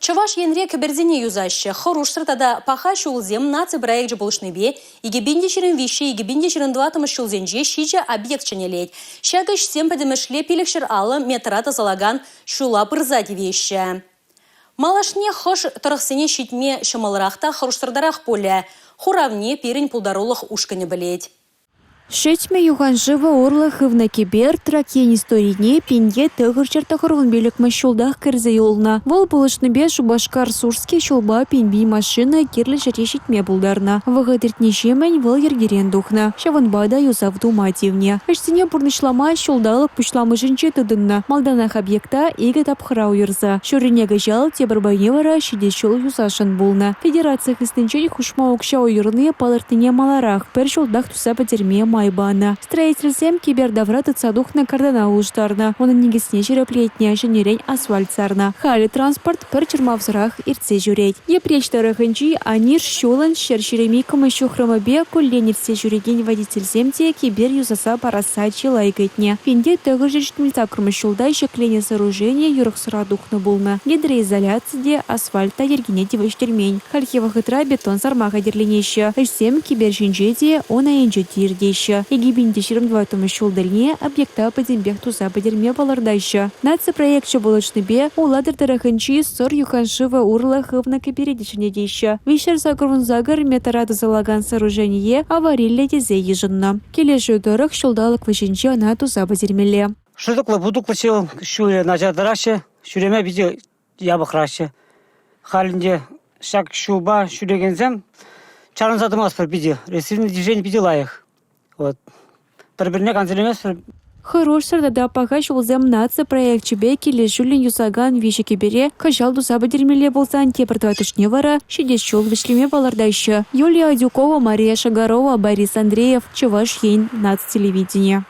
Чӑваш Енре кӗперсене юсаҫҫӗ. Хӑрушсӑр тата паха ҫулсем наци проекчӗ пулӑшнипе 2023-2024 ҫулсенче ҫичӗ объект ҫӗнелет. Ҫак ӗҫсем пӗтӗмӗшле 550 метра тӑсӑлакан ҫула пырса тивеҫҫӗ. Малашне хӑш тӑрӑхсене ҫитме ҫӑмӑлрах та хӑрушсӑртарах пулӗ? Хуравне пирӗн пултарулӑх ушкӑнӗ пӗлет. Шетмӗ юханшывӗ урлӑ хывнӑ кӗпер Трак ен историне 1995-мӗш ҫултах кӗрсе юлнӑ. Вӑл пулӑшнипе Шупашкар-Сурски ҫулпа пин-пин машина кирлӗ ҫӗре ҫитме пултарнӑ. Вӑхӑт иртнӗҫемӗн вӑл йӗркерен тухнӑ. Ҫавӑнпа та юсав тума тивнӗ. Ӗҫсене пурнӑҫлама ҫулталӑк пуҫламӑшӗнче тытӑннӑ. Малтанах объекта икӗ тапхӑра уйӑрса. Ҫуррине кӑҫал, тепӗр пайне вара ҫитес ҫул юсасшӑн пулнӑ. Федераци хыснинчен хушма укҫа уйӑрни палӑртнине маларах пӗр ҫултах туса пӗтерме май панӑ. Строительсем кӗпер-тавра тытса тухнӑ картана улӑштарнӑ, унӑн никӗсне ҫирӗплетнӗ, ҫӗнӗрен асфальт сарнӑ. Халӗ транспорт пӗр чӑрмавсӑрах иртсе ҫӳрет. Йӗпреҫ тӑрӑхӗнчи Аниш ҫулӑн 122-мӗш ҫухрӑмӗпе куллен иртсе ҫӳрекен водительсем те кӗпер юсаса парасса чылай кӗтнӗ. 1978 ҫулта ҫӗкленӗ сооружени юрӑхсӑра тухнӑ пулнӑ. Гидроизоляци те, асфальт та йӗркене тивӗҫтермен. Хальхи вӑхӑтра бетон сарма хатӗрленеҫҫӗ. Ӗҫсем кӗпер ҫинче те, ун айӗнче те иртеҫҫӗ. 2024 ҫул тӗлне объекта пӗтӗмпех туса пӗтерме палӑртаҫҫӗ. Наци проекчӗ пулӑшнипе Улатӑр тӑрӑхӗнчи Сӑр юханшывӗ урлӑ хывнӑ кӗпере те ҫӗнетеҫҫӗ. 388 метра тӑсӑлакан сооружение авариллӗ тесе йышӑннӑ. Килӗшӳ тӑрӑх ҫулталӑк вӗҫӗнче ӑна туса пӗтермелле. Шӑтӑклӑ-путӑклӑ ҫулӗ начар тӑраҫҫӗ, ҫӳреме питӗ япӑхраҫҫӗ. Халь ӗнтӗ ҫак ҫулпа ҫӳрекенсем чарӑнса тӑмастпӑр питӗ. Ресурсный движени питӗ лайӑх. Вот. Пӗр-пӗрне кансӗрлеместпӗр. Хӑрушсӑр тата паха ҫулсем наци проекчӗпе килӗшӳллӗн юсакан виҫӗ кӗпере кӑҫал туса пӗтермелле пулсан тепӗр тӑваттӑшне вара ҫитес ҫул вӗҫлеме палӑртаҫҫӗ. Юлия Адюкова, Мария Шагарова, Борис Андреев, Чӑваш Ен, наци телевиденийӗ.